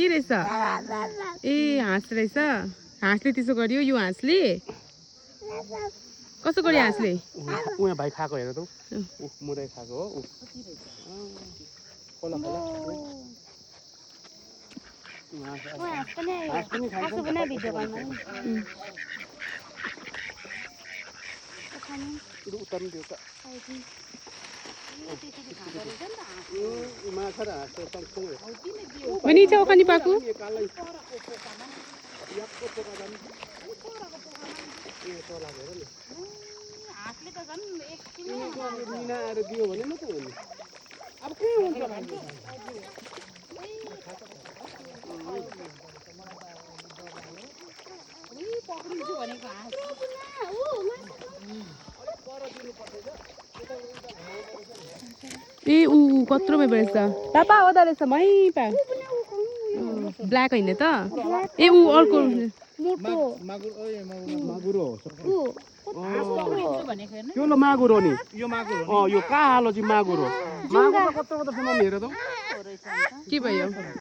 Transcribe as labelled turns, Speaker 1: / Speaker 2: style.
Speaker 1: के रहेछ ए हाँस रहेछ हाँसले त्यसो गर्यो यो हाँसले कसो गर्यो हाँसले
Speaker 2: उहाँ भाइ खाएको हेर त मुरै खाएको हो खोला खोला उतार्नु दियो त माछा र हाँस सँगसँगै
Speaker 1: बहिनी छ ओखानी पाकु
Speaker 2: मिना आएर दियो भने मात्रै हो नि अब के हुन्छ
Speaker 1: ए ऊ कत्रो रहेछ पापा ओदा रहेछ मै पा ब्ल्याक होइन त ए ऊ अर्को
Speaker 2: यो ल मागुर हो नि यो मागुर हो यो कालो चाहिँ मागुर हो मागुर कत्रो हेर त
Speaker 1: के भयो